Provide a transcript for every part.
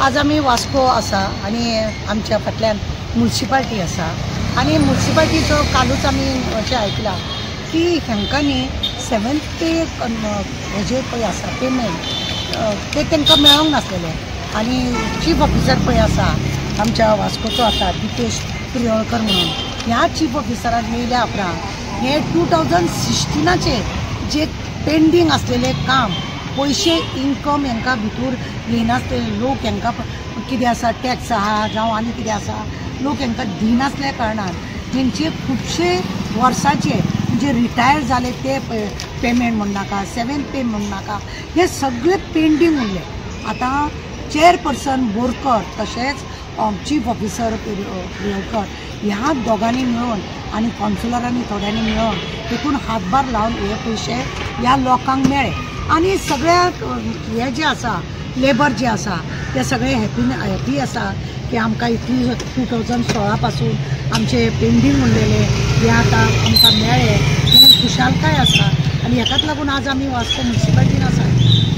आज आमी वास्को आसा आनी आमच्या फाटल्यान मुन्सिपाल्टी आसा आनी मुन्सिपाल्टीचो कालूच आमी अशें आयकलां की हेंकां न्ही सेवन्थ पे हेजे पळय आसा पेमेंट ते तांकां मेळोंक नासलेले आनी चीफ ऑफिसर पळय आसा आमच्या वास्कोचो आसा दिपेश प्रियोळकर म्हणून, ह्या चीफ ऑफिसरान येयल्या उपरांत हे 2016 जे पेंडींग आसलेले काम पयशे इनकम हेंकां भितूर येयनासले, लोक हेंकां कितें आसा टॅक्स आहा जावं आनी कितें आसा लोक हेंकां दिनासल्या कारणान हेंचे खुबशे वर्साचे म्हणजे रिटायर जाले ते पेमेंट म्हण नाका, सेवेंथ पे म्हण नाका, हे सगळे पेंडींग उरले. आतां चेअरपर्सन बोरकर तशेंच चीफ ऑफिसर प्रियोळकर ह्या दोगांनी मेळून आनी कावन्सिलरांनी थोड्यांनी मेळून तितून हातभार लावन हे पयशे ह्या लोकांक मेळ्ळे आनी सगळ्या हे जे आसा लेबर जे आसा ते सगळे हॅपी आसा की आमकां इतली 2016 पासून आमचे पेंडींग उरलेले हे आतां आमकां मेळ्ळे म्हणून खुशालकाय आसा. आनी हेकाच लागून आज आमी वास्को मुन्सिपाल्टीन आसा,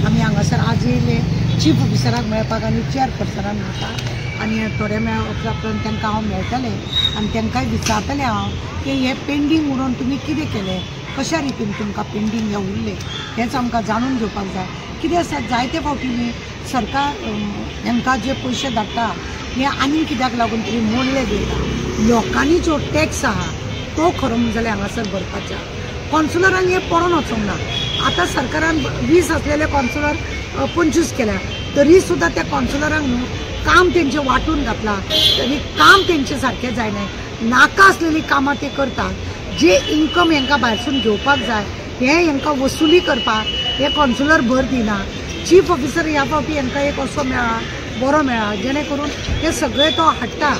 आमी हांगासर आज येयले चीफ ऑफिसराक मेळपाक आनी चेअरपर्सनाक मेळपाक आनी थोड्या वेळा उपरांत तांकां हांव मेळटलें आनी तांकांय विचारतलें हांव की हे पेंडींग उरोवन तुमी कितें केलें, कशा रितीन तुमकां पेंडींग हें उरलें हेंच आमकां जाणून घेवपाक जाय. कितें आसा जायते फावटी न्ही सरकार हेंकां जे पयशे धाडटा हे आनी कित्याक लागून तरी मोडले वयता. लोकांनी जो टॅक्स आहा तो खरो म्हण जाल्यार हांगासर भरपाचो, कॉन्सुलरांक हें पडोन वचोंक ना. आतां सरकारान 20 आसलेले कॉन्सुलर 25 केल्या तरी सुद्दां त्या कॉन्सुलरांक न्हू काम तेंचें वांटून घातलां तरी काम तेंचें सारकें जायना, नाका आसलेलीं कामां ते करतात. जे इनकम हेंकां भायरसून घेवपाक जाय हें हेंकां वसुली करपाक हे कॉन्सुलर भर दिना. चीफ ऑफिसर ह्या फावटी हेंकां एक असो मेळ्ळा बरो मेळ्ळा जेणे करून हे सगळे तो हाडटा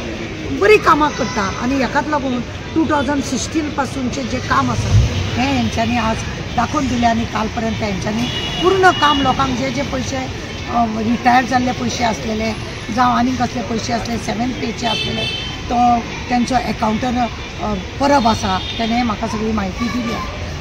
बरी कामां करता आनी हेकाच लागून 2016 पासूनचें जें काम आसा हें हेंच्यांनी आज दाखोवन दिलें आनी काल पर्यंत हेंच्यांनी पूर्ण काम लोकांक जे जे पयशे रिटायर जाल्ले पयशे आसलेले जावं आनी कसले पयशे आसले सेवेंथ पेचे आसलेले तो तेंचो एकाउंटंट परब आसा तेणें म्हाका सगळी म्हायती दिल्या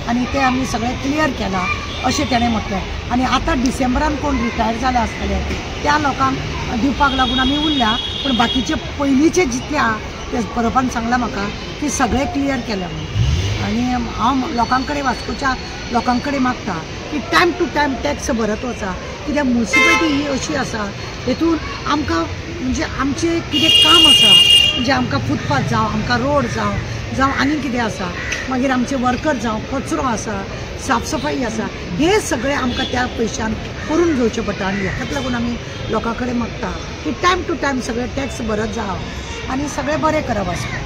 आनी ते आमी सगळें क्लियर केलां अशें तेणें म्हटलें. आनी आतां डिसेंबरान कोण रिटायर जाले आसतले त्या लोकांक दिवपाक लागून आमी उरल्या, पूण बाकीचे पयलींचे जितले आहा ते परबान सांगलां म्हाका की सगळें क्लियर केलें म्हणून. आनी हांव लोकां कडेन वास्कोच्या लोकां कडेन मागता की टायम टू टायम टॅक्स भरत वचा, कित्याक मुन्सिपाल्टी ही अशी आसा हेतून आमकां म्हणजे आमचें कितें काम आसा म्हणजे आमकां फुटपाथ जावं आमकां रोड जावं जावं आनी कितें आसा मागीर आमचे वर्कर जावं कचरो आसा साफ सफाई आसा हे सगळें आमकां त्या पयशान करून घेवचें पडटा. आनी हेकाच लागून आमी लोकां कडेन मागता की टायम टू टायम सगळे टॅक्स भरत जावं आनी सगळें बरें करप आसा.